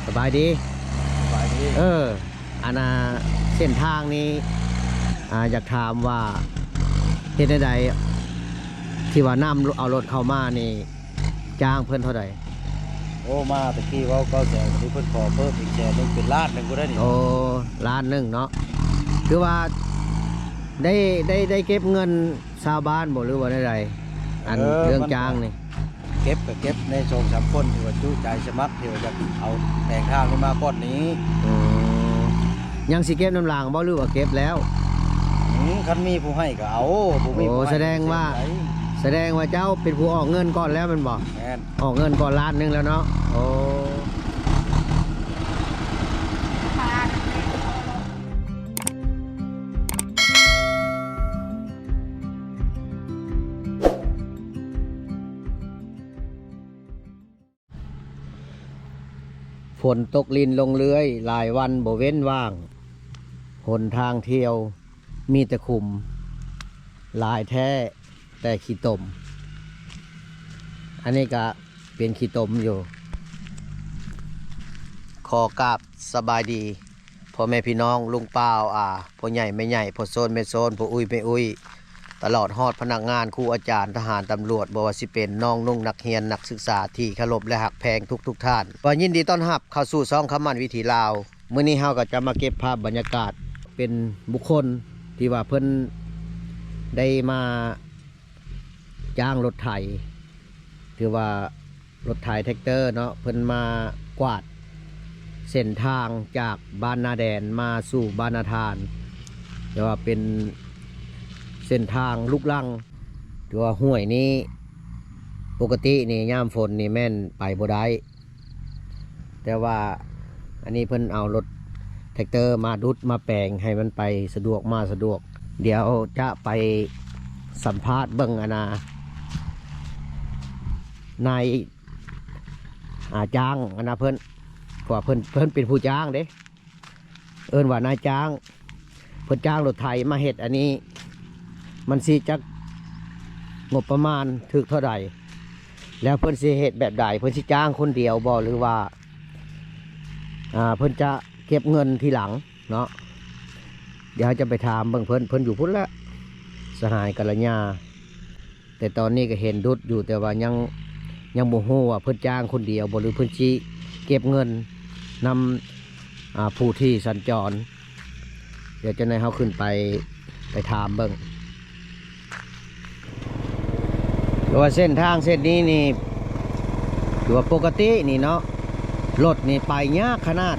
ສະບາຍດີ. ສະບາຍດີ. ເອີ ອັນນ່າ ເສັ້ນທາງນີ້ ອ່າ ຢາກຖາມວ່າ ເຮັດແນວໃດ ທີ່ວ່ານຳເອົາລົດເຂົ້າມານີ້ ຈ້າງເພິ່ນເທົ່າໃດ? ໂອ້ ມາແຕ່ກີ້ເວົ້າເກົ້າແສນ ດຽວນີ້ເພິ່ນຂໍເພີ່ມອີກແສນໜຶ່ງ ເປັນລ້ານໜຶ່ງພຸ້ນແຫຼະນີ້. ໂອ້ ລ້ານໜຶ່ງເນາະ. ຄືວ່າໄດ້ ໄດ້ ໄດ້ເກັບເງິນຊາວບ້ານບໍ່ ຫຼືວ່າແນວໃດ? ອັນ ເອີ ເລື່ອງຈ້າງນີ້ ເກັບກໍເກັບໃນສອງສາມຄົນທີ່ວ່າຈຸໃຈສະໝັກ ທີ່ວ່າຢາກເອົາແປງທາງນີ້ມາກ່ອນນີ້. ອືມ ຍັງຊິເກັບນຳຫຼັງບໍ່ ຫຼືວ່າເກັບແລ້ວ? ອືມ ຄັນມີຜູ້ໃຫ້ກໍເອົາ ບໍ່ມີ ໂອ້ ຜູ້ໃຫ້ ສະແດງວ່າ ສະແດງວ່າເຈົ້າເປັນຜູ້ອອກເງິນກ່ອນແລ້ວແມ່ນບໍ່? ແມ່ນ. ອອກເງິນກ່ອນລ້ານໜຶ່ງແລ້ວເນາະ. ໂອ້ ຝົນຕົກລິນລົງເລື້ອຍ ຫຼາຍວັນບໍ່ເວັ້ນວ່າງ. ຫົນທາງທ່ຽວມີແຕ່ຂຸມ ຫຼາຍແທ້ແຕ່ຂີ້ຕົມ. ອັນນີ້ກະເປັນຂີ້ຕົມຢູ່. ຂໍກາບສະບາຍດີ ພໍ່ແມ່ພີ່ນ້ອງ ລຸງປ້າອາ ພໍ່ໃຫຍ່ແມ່ໃຫຍ່ ພໍ່ໂຊນແມ່ໂຊນ ພໍ່ອຸ້ຍແມ່ອຸ້ຍ ຕະຫຼອດຮອດພະນັກງານ ຄູອາຈານ ທະຫານ ຕຳຫຼວດ ບໍ່ວ່າຊິເປັນນ້ອງນຸ່ງ ນັກຮຽນ ນັກສຶກສາທີ່ເຄົາລົບ ແລະ ຮັກແພງທຸກໆທ່ານ ກໍຍິນດີຕ້ອນຮັບເຂົ້າສູ່ຊ່ອງຄຳໝັ້ນວິຖີລາວ. ມື້ນີ້ເຮົາກໍຈະມາເກັບພາບບັນຍາກາດ ເປັນບຸກຄົນທີ່ວ່າເພິ່ນໄດ້ມາຈ້າງລົດໄຖ ຖືວ່າ ລົດໄຖແທັກເຕີເນາະ ເພິ່ນມາກວາດເສັ້ນທາງຈາກບ້ານນາແດນມາສູ່ບ້ານນາທານ ແຕ່ວ່າເປັນເສັ້ນທາງລຸກລັງ. ຖືວ່າຫ້ວຍນີ້ ປົກກະຕິນີ້ຍາມຝົນນີ້ແມ່ນໄປບໍ່ໄດ້ ແຕ່ວ່າອັນນີ້ເພິ່ນເອົາລົດແທັກເຕີມາດຸດມາແປງໃຫ້ມັນໄປສະດວກມາສະດວກ. ດຽວຈະໄປສຳພາດເບິ່ງ ອັນນ່າ ນາຍ ອ່າ ຈ້າງ ອັນນ່າ ເພິ່ນ ເພາະວ່າເພິ່ນ ເພິ່ນເປັນຜູ້ຈ້າງເດ້ ເອີ້ນວ່ານາຍຈ້າງ. ເພິ່ນຈ້າງລົດໄຖມາເຮັດອັນນີ້ ມັນຊິຈັກງົບປະມານຖືກເທົ່າໃດ ແລ້ວເພິ່ນຊິເຮັດແບບໃດ? ເພິ່ນຊິຈ້າງຄົນດຽວບໍ່ ຫຼືວ່າ ອ່າ ເພິ່ນຈະເກັບເງິນທີຫຼັງເນາະ? ດຽວເຮົາຈະໄປຖາມເບິ່ງເພິ່ນ ເພິ່ນຢູ່ພຸ້ນແຫຼະ ສະຫາຍກັນລະຍາ. ແຕ່ຕອນນີ້ກໍເຫັນດຸດຢູ່ ແຕ່ວ່າຍັງ ຍັງບໍ່ຮູ້ວ່າເພິ່ນຈ້າງຄົນດຽວບໍ່ ຫຼືເພິ່ນຊິເກັບເງິນນຳ ອ່າ ຜູ້ທີ່ສັນຈອນ. ດຽວຈັ່ງໃດເຮົາຂຶ້ນໄປ ໄປຖາມເບິ່ງ. ແຕ່ວ່າເສັ້ນທາງເສັ້ນນີ້ນີ້ ຖືວ່າປົກກະຕິນີ້ເນາະ ລົດນີ້ໄປຍາກຂະໜາດ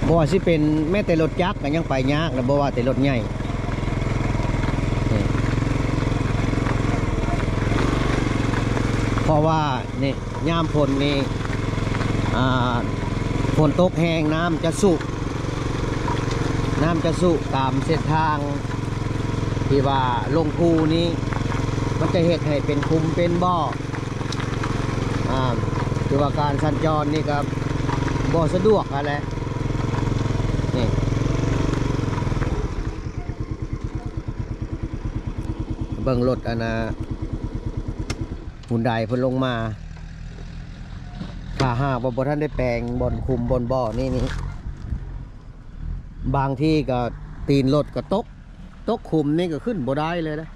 ບໍ່ວ່າຊິເປັນແມ້ແຕ່ລົດຈັກກໍຍັງໄປຍາກນະ ບໍ່ວ່າແຕ່ລົດໃຫຍ່. ນີ້ ເພາະວ່ານີ້ ຍາມຝົນນີ້ ອ່າ ຝົນຕົກແຮງ ນ້ຳຈະຊຸ ນ້ຳຈະຊຸຕາມເສັ້ນທາງທີ່ວ່າລົງພູນີ້ ມັນຈະເຮັດໃຫ້ເປັນຂຸມເປັນບໍ່. ອ່າ ຄືວ່າການສັນຈອນນີ້ກໍບໍ່ສະດວກຫັ້ນແຫຼະ. ນີ້ ເບິ່ງລົດອັນນ່າ ຮຸນໄດເພິ່ນລົງມາ ຖ້າຫາກວ່າບໍ່ທັນໄດ້ແປງບ່ອນຂຸມບ່ອນບໍ່ນີ້ນີ້ ບາງທີກໍຕີນລົດກໍຕົກ ຕົກຂຸມນີ້ກໍຂຶ້ນບໍ່ໄດ້ເລີຍນະ.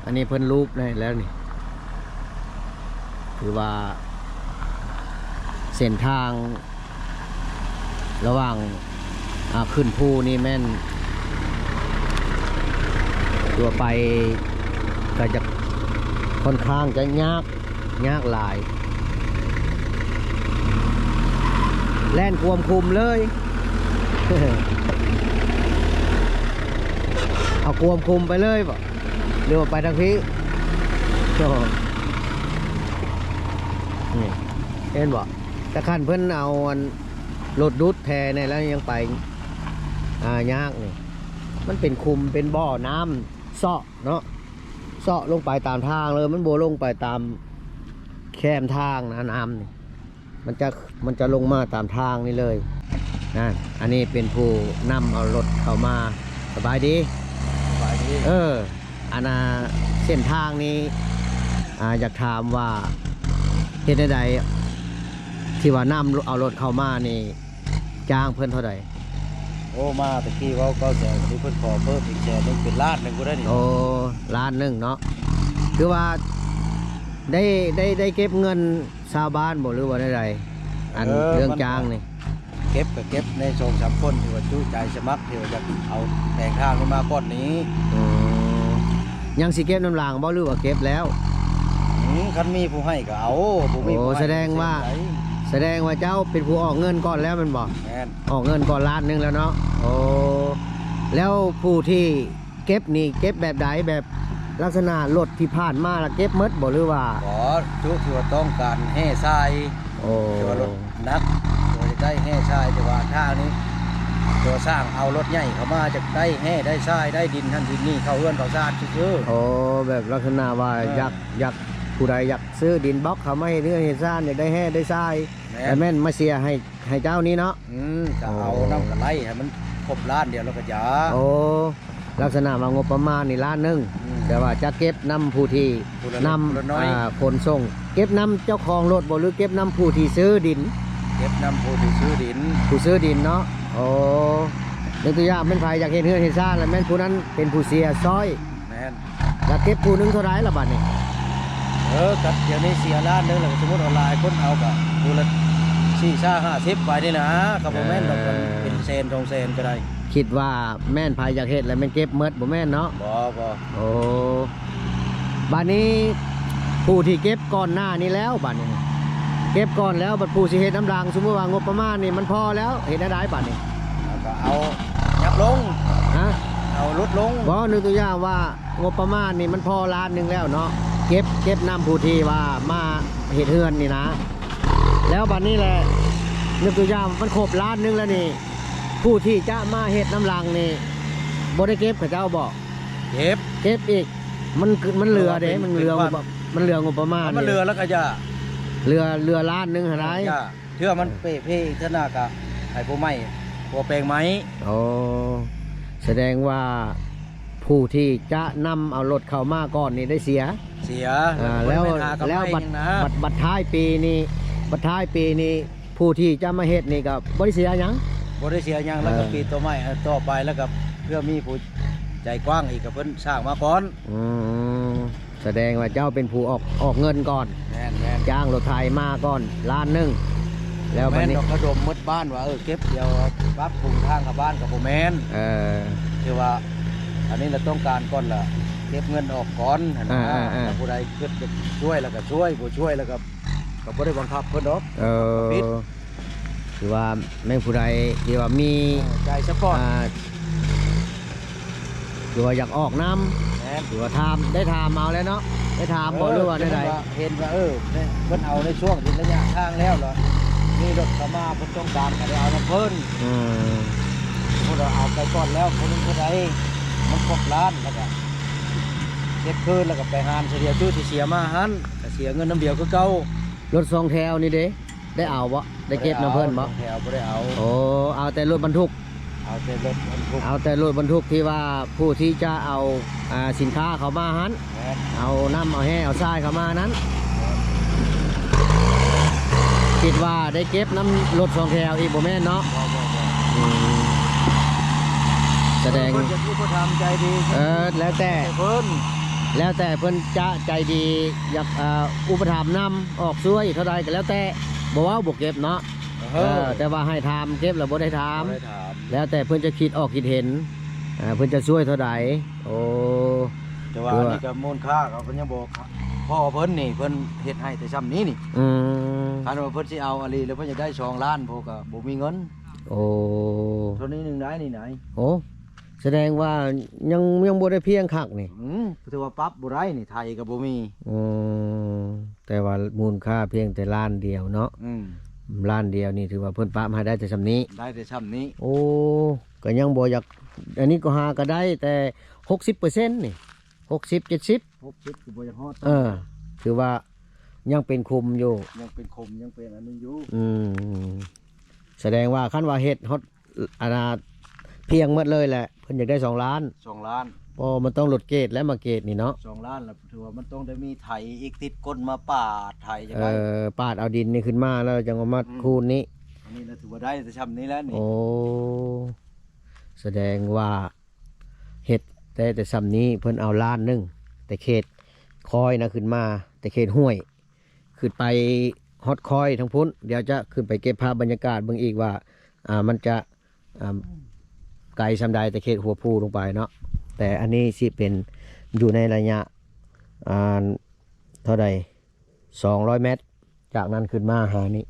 ອັນນີ້ເພິ່ນລູບໃຫ້ແລ້ວນີ້ ຖືວ່າເສັ້ນທາງລະຫວ່າງ ອ່າ ຂຶ້ນພູນີ້ແມ່ນ ຕົວໄປກໍຈະຄ່ອນຂ້າງຈະຍາກ ຍາກຫຼາຍ ແລ່ນກວມຂຸມເລີຍ. ເອົາກວມຂຸມໄປເລີຍບໍ່ ຫຼືວ່າໄປທາງພີ້? ໂອ້ ນີ້ ເຫັນບໍ່? ແຕ່ຄັນເພິ່ນເອົາອັນລົດດຸດແທ້ແນ່ແລ້ວຍັງໄປ ອ່າ ຍາກນີ້ ມັນເປັນຂຸມເປັນບໍ່ ນ້ຳເຊາະ ເນາະ ເຊາະລົງໄປຕາມທາງເລີຍ ມັນບໍ່ລົງໄປຕາມແຄມທາງນະ ນ້ຳນີ້ ມັນຈະ ມັນຈະລົງມາຕາມທາງນີ້ເລີຍນະ. ອັນນີ້ເປັນຜູ້ນຳເອົາລົດເຂົ້າມາ. ສະບາຍດີ. ສະບາຍດີ. ເອີ ອັນນ່າ ເສັ້ນທາງນີ້ ອ່າ ຢາກຖາມວ່າ ເຮັດແນວໃດ ທີ່ວ່ານຳເອົາລົດເຂົ້າມານີ້ ຈ້າງເພິ່ນເທົ່າໃດ? ໂອ້ ມາແຕ່ກີ້ເວົ້າເກົ້າແສນ ດຽວນີ້ເພິ່ນຂໍເພີ່ມອີກແສນໜຶ່ງ ເປັນລ້ານໜຶ່ງພຸ້ນເດ້ນີ້. ໂອ້ ລ້ານໜຶ່ງເນາະ. ຄືວ່າໄດ້ ໄດ້ ໄດ້ເກັບເງິນຊາວບ້ານບໍ່ ຫຼືວ່າແນວໃດ? ອັນ ເອີ ເລື່ອງຈ້າງນີ້ ເກັບກໍເກັບໃນສອງສາມຄົນທີ່ວ່າຈຸໃຈສະໝັກ ທີ່ວ່າຢາກເອົາແປງທາງນີ້ມາກ່ອນນີ້. ອືມ ຍັງຊິເກັບນຳຫຼັງບໍ່ ຫຼືວ່າເກັບແລ້ວ? ອືມ ຄັນມີຜູ້ໃຫ້ກໍເອົາ ບໍ່ມີ ໂອ້ ຜູ້ໃຫ້ ສະແດງວ່າ ສະແດງວ່າເຈົ້າເປັນຜູ້ອອກເງິນກ່ອນແລ້ວແມ່ນບໍ່? ແມ່ນ ອອກເງິນກ່ອນລ້ານໜຶ່ງແລ້ວເນາະ. ໂອ້ ແລ້ວຜູ້ທີ່ເກັບນີ້ເກັບແບບໃດ? ແບບລັກສະນະລົດທີ່ຜ່ານມາລະເກັບໝົດບໍ່ ຫຼືວ່າ? ບໍ່ ຈຸທີ່ວ່າຕ້ອງການແຮ່ຊາຍ. ໂອ້ ແຕ່ວ່າລົດໜັກ ແຕ່ວ່າຢາກໄດ້ແຮ່ຊາຍ ແຕ່ວ່າທາງນີ້ ຕົວຊ່າງເອົາລົດໃຫຍ່ເຂົ້າມາ ຢາກໄດ້ແຮ່ໄດ້ຊາຍ ໄດ້ດິນຫັ້ນດິນນີ້ ເຂົ້າເຮືອນເຂົ້າຊານຊື່ໆ. ໂອ້ ແບບລັກສະນະວ່າ ເອີ ຢາກ ຢາກ ຜູ້ໃດຢາກຊື້ດິນບລັອກເຂົ້າມາເຮັດເຮືອນເຮັດຊານ ຢາກໄດ້ແຮ່ໄດ້ຊາຍ ແມ່ນ ແລ້ວແມ່ນມາເສຍໃຫ້ ໃຫ້ເຈົ້ານີ້ເນາະ. ອືມ ກໍເອົາ ໂອ້ ນຳກໍໄລ່ໃຫ້ມັນຄົບລ້ານດຽວແລ້ວກໍຢາ. ໂອ້ ລັກສະນະວ່າງົບປະມານນີ້ລ້ານໜຶ່ງ ອືມ ແຕ່ວ່າຈະເກັບນຳຜູ້ທີ່ ຜູ້ລະ ນຳ ຜູ້ລະໜ້ອຍ ອ່າ ຂົນສົ່ງ ເກັບນຳເຈົ້າຂອງລົດບໍ່ ຫຼືເກັບນຳຜູ້ທີ່ຊື້ດິນ? ເກັບນຳຜູ້ທີ່ຊື້ດິນ ຜູ້ຊື້ດິນເນາະ. ໂອ້ ຍົກຕົວຢ່າງແມ່ນໃຜຢາກເຮັດເຮືອນເຮັດຊານ ລະແມ່ນຜູ້ນັ້ນເປັນຜູ້ເສຍຊ່ອຍ. ແມ່ນ ລະເກັບຜູ້ໜຶ່ງເທົ່າໃດລະບາດນີ້? ເອີ ກໍດຽວນີ້ເສຍລ້ານໜຶ່ງ ລະກໍສົມມຸດວ່າຫຼາຍຄົນເອົາກໍຜູ້ລະສີ່ ຫ້າ ຫ້າສິບ ໄປນີ້ນະ ກໍບໍ່ແມ່ນດອກ ເອີ ມັນເປັນແສນສອງແສນກໍໄດ້. ຄິດວ່າແມ່ນໃຜຢາກເຮັດ ລະແມ່ນເກັບໝົດ ບໍ່ແມ່ນເນາະ? ບໍ່ ບໍ່. ໂອ້ ບາດນີ້ຜູ້ທີ່ເກັບກ່ອນໜ້ານີ້ແລ້ວ ບາດນີ້ເກັບກ່ອນແລ້ວ ບັດຜູ້ຊິເຮັດນຳຫຼັງ ສົມມຸດວ່າງົບປະມານນີ້ມັນພໍແລ້ວ ເຮັດແນວໃດບາດນີ້? ແລ້ວກໍເອົາຫຍັບລົງ ຮະ ເອົາຫຼຸດລົງ. ບໍ່ ຍົກຕົວຢ່າງວ່າງົບປະມານນີ້ມັນພໍລ້ານໜຶ່ງແລ້ວເນາະ ເກັບ ເກັບນຳຜູ້ທີ່ວ່າມາເຮັດເຮືອນນີ້ນະ. ແລ້ວບາດນີ້ແຫຼະ ຍົກຕົວຢ່າງມັນຄົບລ້ານໜຶ່ງແລ້ວນີ້ ຜູ້ທີ່ຈະມາເຮັດນຳຫຼັງນີ້ ບໍ່ໄດ້ເກັບເຂົາເຈົ້າບໍ່? ເກັບ ເກັບອີກ ມັນ ມັນເຫຼືອເດ້ ມັນເຫຼືອງົບປະ ມັນເຫຼືອງົບປະມານ ມັນເຫຼືອແລ້ວກໍຢ່າ ເຫຼືອ ເຫຼືອລ້ານໜຶ່ງຫັ້ນໃດ໋ ເທື່ອມັນເປ່ເພອີກເທື່ອໜ້າກໍໃຫ້ຜູ້ໃໝ່ ຜົວແປງໃໝ່. ໂອ້ ສະແດງວ່າຜູ້ທີ່ຈະນຳເອົາລົດເຂົ້າມາກ່ອນນີ້ໄດ້ເສຍ ເສຍ ອ່າ ແລ້ວ ແລ້ວບັດ ບັດ ບັດທ້າຍປີນີ້ ບັດທ້າຍປີນີ້ ຜູ້ທີ່ຈະມາເຮັດນີ້ກໍບໍ່ໄດ້ເສຍຫຍັງ ບໍ່ໄດ້ເສຍຫຍັງ ແລ້ວກໍ ເອີ ປີຕໍ່ໄປ ເອີ ຕໍ່ໄປ ແລ້ວກໍເພື່ອມີຜູ້ໃຈກວ້າງອີກ ກໍເພິ່ນສ້າງມາກ່ອນ. ອືມ ສະແດງວ່າເຈົ້າເປັນຜູ້ອອກ ອອກເງິນກ່ອນ. ແມ່ນໆ ຈ້າງລົດໄຖມາກ່ອນລ້ານໜຶ່ງ ແລ້ວບັດນີ້ ບໍ່ແມ່ນດອກ ລະດົມໝົດບ້ານວ່າ ເອີ ເກັບ ດຽວປັບປຸງທາງເຂົ້າບ້ານ ກໍບໍ່ແມ່ນ. ເອີ ຄືວ່າອັນນີ້ລະຕ້ອງການກ່ອນລະ ເກັບເງິນອອກກ່ອນຫັ້ນນະ. ອ່າໆໆ ແລ້ວຜູ້ໃດຄິດຈະຊ່ວຍລະກໍຊ່ວຍ ບໍ່ຊ່ວຍລະກໍ ກໍບໍ່ໄດ້ບັງຄັບເພິ່ນດອກ. ເອີ ກໍຜິດ ຄືວ່າແມ່ນຜູ້ໃດທີ່ວ່າມີ ເອີ ໃຈສະປອດ ອ່າ ຄືວ່າຢາກອອກນຳ ແມ່ນ ຄືວ່າຖາມ ໄດ້ຖາມເອົາແລ້ວເນາະ ໄດ້ຖາມບໍ່ ເອີ ຫຼືວ່າແນວໃດ? ເຫັນວ່າ ເອີ ເພິ່ນເອົາໃນຊ່ວງທີ່ໄລຍະທາງແລ້ວລະ ມີລົດເຂົ້າມາ ເພິ່ນຕ້ອງການກໍໄດ້ເອົານຳເພິ່ນ. ອືມ ສົມມຸດວ່າເອົາໄປກ່ອນແລ້ວ ຄົນໜຶ່ງເທົ່າໃດ ມັນຄົບລ້ານ ແລ້ວກໍເກັບຄືນ ແລ້ວກໍໄປຫານສະເລ່ຍ ຈຸທີ່ເສຍມາຫັ້ນ ກໍເສຍເງິນນຳດຽວຄືເກົ່າ. ລົດສອງແຖວນີ້ເດ້ ໄດ້ເອົາບໍ່? ໄດ້ເກັບນຳເພິ່ນບໍ່? ແຖວບໍ່ໄດ້ເອົາ. ໂອ້ ເອົາແຕ່ລົດບັນທຸກ ເອົາແຕ່ລົດບັນທຸກ ເອົາແຕ່ລົດບັນທຸກທີ່ວ່າຜູ້ທີ່ຈະເອົາ ອ່າ ສິນຄ້າເຂົ້າມາຫັ້ນ ແມ່ນ ເອົານ້ຳເອົາແຮ່ເອົາຊາຍເຂົ້າມານັ້ນ. ແມ່ນ ຄິດວ່າໄດ້ເກັບນຳລົດສອງແຖວອີກ ບໍ່ແມ່ນເນາະ? ບໍ່ ບໍ່ ບໍ່. ອືມ ສະແດງ ເພິ່ນຈະອຸປະຖຳໃຈດີ ເອີ ແລ້ວແຕ່ ແລ້ວແຕ່ເພິ່ນ ແລ້ວແຕ່ເພິ່ນຈະໃຈດີ ຢາກ ອ່າ ອຸປະຖຳນຳ ອອກຊ່ວຍເທົ່າໃດກໍແລ້ວແຕ່ ບໍ່ເວົ້າບໍ່ເກັບເນາະ. ເອີ ເອີ ແຕ່ວ່າໃຫ້ຖາມເກັບແລ້ວບໍ່ໄດ້ຖາມ ບໍ່ໄດ້ຖາມ ແລ້ວແຕ່ເພິ່ນຈະຄິດອອກຄິດເຫັນ ອ່າ ເພິ່ນຈະຊ່ວຍເທົ່າໃດ. ໂອ້ ແຕ່ວ່າອັນນີ້ກໍມູນຄ່າກໍຍັງບໍ່ພໍເພິ່ນນີ້ ເພິ່ນເຮັດໃຫ້ແຕ່ຊ່ຳນີ້ນີ້. ອືມ ຄັນວ່າເພິ່ນຊິເອົາອີ່ຫຼີ ແລ້ວເພິ່ນຢາກໄດ້ສອງລ້ານ ພວກກໍບໍ່ມີເງິນ. ໂອ້ ເທົ່ານີ້ໜຶ່ງໄດ້ນີ້ນາຍ. ໂອ້ ສະແດງວ່າຍັງ ຍັງບໍ່ໄດ້ພຽງຄັກນີ້. ອືມ ຖືວ່າປັບບໍ່ໄດ້ນີ້ ໄຖກໍບໍ່ມີ. ອືມ ແຕ່ວ່າມູນຄ່າພຽງແຕ່ລ້ານດຽວເນາະ. ອືມ ລ້ານດຽວນີ້ຖືວ່າເພິ່ນປັບໃຫ້ໄດ້ແຕ່ຊ່ຳນີ້ ໄດ້ແຕ່ຊ່ຳນີ້. ໂອ້ ກໍຍັງບໍ່ຢາກ ອັນນີ້ກໍຫາກໍໄດ້ແຕ່ຫົກສິບເປີເຊັນນີ້ ຫົກສິບ ເຈັດສິບ ຫົກສິບກໍບໍ່ຢາກຮອດ. ເອີ ຖືວ່າຍັງເປັນຂຸມຢູ່ ຍັງເປັນຂຸມ ຍັງເປັນອັນນີ້ຢູ່. ອືມ ສະແດງວ່າຄັນວ່າເຮັດຮອດ ອັນນ່າ ພຽງໝົດເລີຍແຫຼະ ເພິ່ນຢາກໄດ້ສອງລ້ານ ສອງລ້ານ. ບໍ່ ມັນຕ້ອງລົດເກຣດແລ້ວ ມາເກຣດນີ້ເນາະ ສອງລ້ານລະ ຖືວ່າມັນຕ້ອງໄດ້ມີໄຖອີກ ຕິດກົ້ນມາປາດໄຖ ເອີ ປາດເອົາດິນນີ້ຂຶ້ນມາ ແລ້ວຈັ່ງເອົາມາ ອືມ ຄູນນີ້ ອັນນີ້ລະຖືວ່າໄດ້ແຕ່ຊ່ຳນີ້ແຫຼະນີ້ ໂອ້ ສະແດງວ່າເຮັດໄດ້ແຕ່ຊ່ຳນີ້ ເພິ່ນເອົາລ້ານໜຶ່ງ ແຕ່ເຂດຄອຍນະ ຂຶ້ນມາແຕ່ເຂດຫ້ວຍ ຂຶ້ນໄປຮອດຄອຍທາງພຸ້ນ ດຽວຈະຂຶ້ນໄປເກັບພາບບັນຍາກາດເບິ່ງອີກວ່າ ອ່າ ມັນຈະ ອ່າ ໄກຊ່ຳໃດ ແຕ່ເຂດຫົວພູລົງໄປເນາະ ແຕ່ອັນນີ້ຊິເປັນຢູ່ໃນໄລຍະ ອ່າ ເທົ່າໃດ ສອງຮ້ອຍແມັດ ຈາກນັ້ນຂຶ້ນມາຫານີ້